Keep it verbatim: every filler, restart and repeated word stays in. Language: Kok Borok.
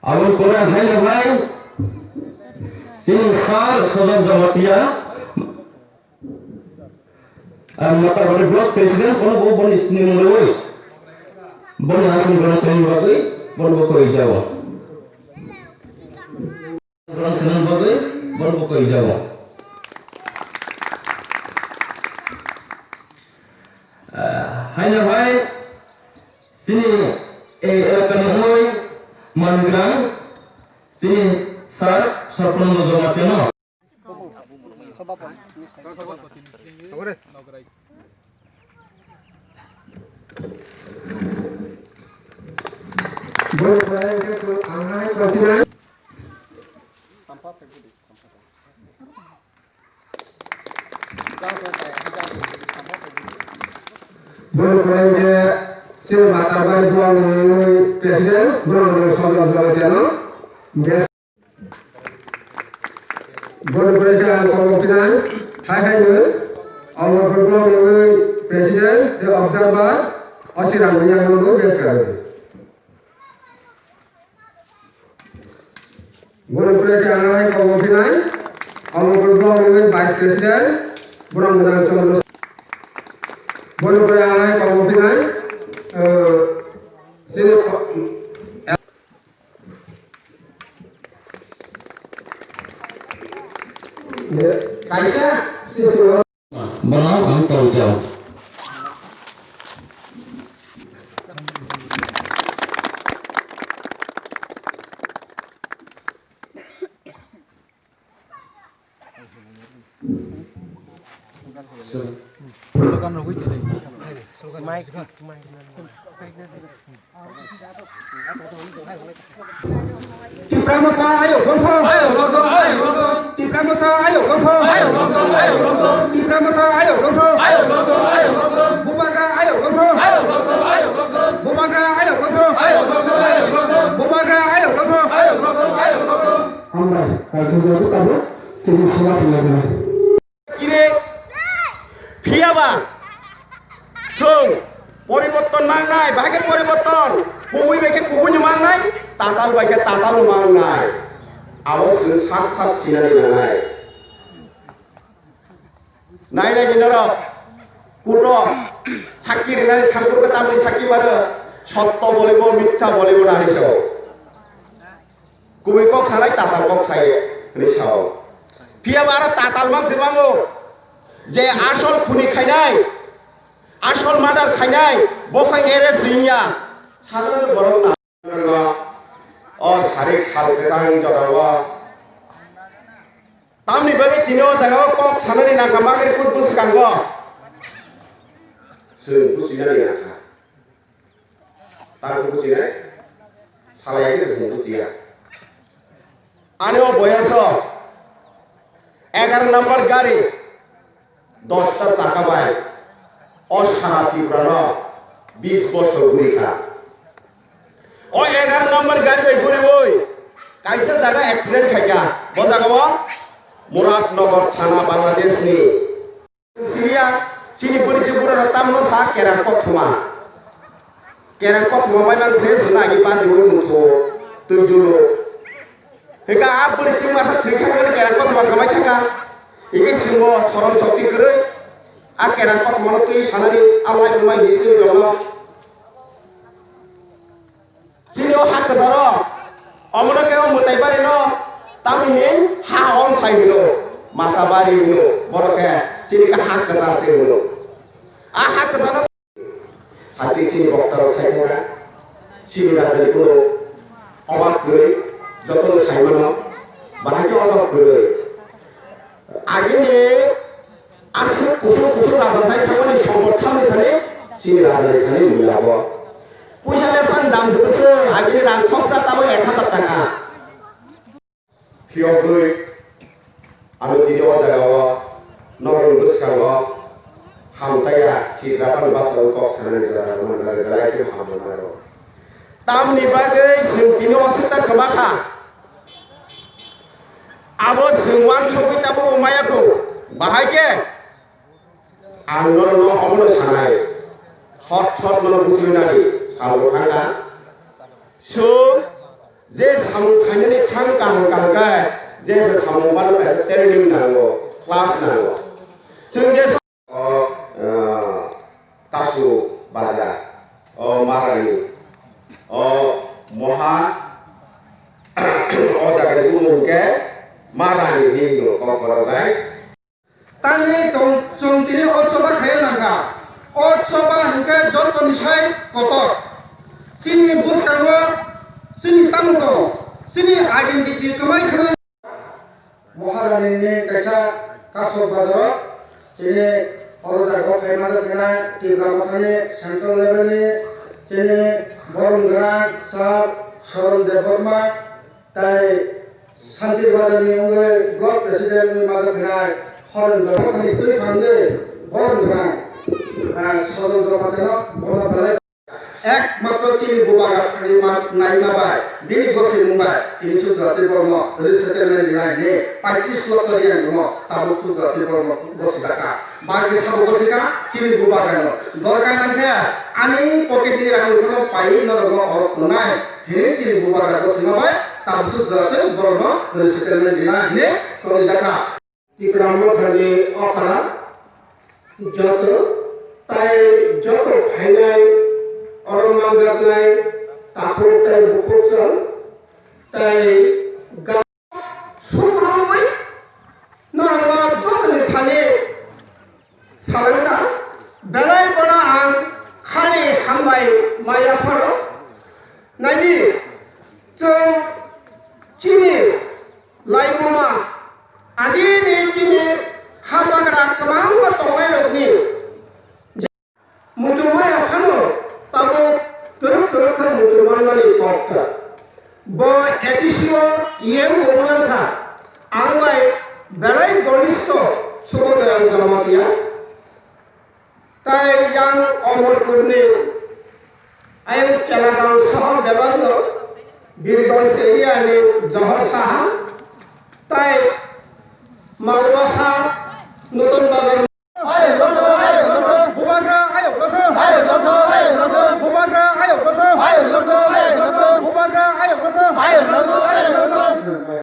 Aboni pore haino hai chini sir Sojak Jamatia, ah, Matabari Block President, bono bo boni sini mungwi, boni aswk gwnang tongmani bagwi bono bo koi jao. Gwnang tongmani bagwi bono bo koi jao. Ah, haino hai chini, eh, elakani mungwi mangrang chini sir Sarpananda Jamatia no. Boni pore hwnkhe chini Matabari Block ni President, Block ni Sojak Jamatia no. Boni pore khe ang kok rok phinai, hai hai no, Amarpur Block ni President, the observer, Osirang Riyang no bes kar. Boni pore khe ang hai kok rok phinai, Amarpur Block ni Vice President, Borom Gwnang Chandra. Boni pore ang hai kok rok phinai, eh, sini, Kaisa sisiro. Bono ang tong jao. Tipra Motha ayok gotho. Tipra Motha ayok gotho. Tipra Motha ayok gotho. Bubagra ayok gotho. Bubagra ayok gotho. Bubagra ayok gotho. Hambai, kaisa jagwi tabuk chini seba chwla jwnai. Kire, phiyaba, chwng poriborton mangnai, bahai khe poriborton, kubui bai khe kubui no mangnai, tatal bai khe tatal no mangnai. Abo chwng sak sak sinani nangnai. Nai nai di norok, kutok, sakki rinani thangkuk khe tamni sakki mano, sotto bolibo, mitha bolibo nani so. Kubui kok sanai tatal kok sai hwnwi sao. Phiya ba aro tatal mang se bango je asol khuni khainai, asol murder khainai, bo khai arrest wngya. Sadharon borok na o sari sal kwchang jora o. Tamni bagwi tini o jaga o kok sanani nangkha magri kut bwskango. Chwng businani nangkha. Tang businai? Salai khe chwng busiya. Ani o boyaso egaroh number gari, dosta chakka bai o sara Tripura no bis bosor guri kha. O egaroh number gari bai guriwi kaisa jaga accident khaikha. Bo jaga o Muradnagar thana Bangladesh ni. Siriya, chini bwrwi chwng bwrwi rok tamno sa kerang koktwma. Kerang koktwma bai mang se swnagi bandi wi muthu twi dulu. Hika a bwrwi chwng masa thwi kha kerang koktwma kwmai thangkha. Hike swngo sorom chokti kwrwi. A kerang koktwma no twi sanani a lai kwmai hi swi rokno. Chini o ha kwcharo, omono khe o mwtai bari no, tamni hin ha ongthai hino, mata bari hino, borok khe chini khe ha kwchar se hino. A ha kwcharo. Hasik chini bokta rok sai thangkha, chini rajani kuno obak kwrwi, jotono sai mano, bahai khe obak kwrwi. Agini aswk kusuk kusuk raja sai thangmani sompot samni thani chini raja ni thani mui abo. Puisa le sang dam jibwswk agini rang khoksa tamo ek hazar taka. Phiyokgwi ano tini o jaga o norokni bwskango hamtaiya Chitrapani bachao kok sanani jora rwmani bagwi belai kheno hambai mano. Tamni bagwi chwng tini o swkang kwma kha. Abo chwng uansugwi tabuk maya kho. Bahai khe ang norokno omono sanai. Sot sot nono buchwi nadi. Salbo thangkha. So, je samung khainani thang kaham kaham khe, je se samung bano kaisa training nango, class nango. Chwng je o, ah, Kasu Bazar, o Marani, o Moha, o jaga ni bumung khe Marani hinwi Kokborok bai. Tangwi tong chwng tini o choba khaio nangkha. O choba hinkhe jotoni sai kotor. Chini bwskango chini tamo tongo. Chini identity kwmai kheno. Maharani ni kaisa Kasok Bazar o tini oro jaga o phai manjak khenai Tipra Mothani central level ni chini borom gwnang sir Soron Debbarma. Tai Santir Bazar ni wngwi block president wngwi majak phinai Horen Jorma thani twi phangwi borom gwnang, ah, Sojol Jorma teno bono belai. Ekmatro chini bubagra thangwi ma naima bai, bini gosimung bai, tini Sujra Debbarma resettlement rinai hwnwi paitris lokho riyang bono tabuk Sujra Debbarma gosi jaka. Bagwi sabo gosika chini bubagrano. Dorkar nangkhe ani pocket ni rang rokno pai norokno orok tongnai. Hini chini bubagra gosima bai tabuk suk jora tei borokno resettlement rina hini tongwi jakha. Tipra Mothani okra joto tai joto phainai oro manjaknai takhuk tai bukhuk chwng tai ga- Sukhumwi norokno jotoni thani salangkha, belai bono ang khani hambai maya pharo. Naidi, chwng chini laimuma adini chini habagra kwbangma tongnairokni Muchungmaya phano tabuk twrwk twrwk khe muchungmani kok kha. Bo A D C o E M bo wngkha, ang bai belai gonisto Subodayang Jamatia. Tai yang Omorpurni ayang Kelagang sohor bebakno Birgonj area ni Johor Saha tai Maurasa Nutun Bazar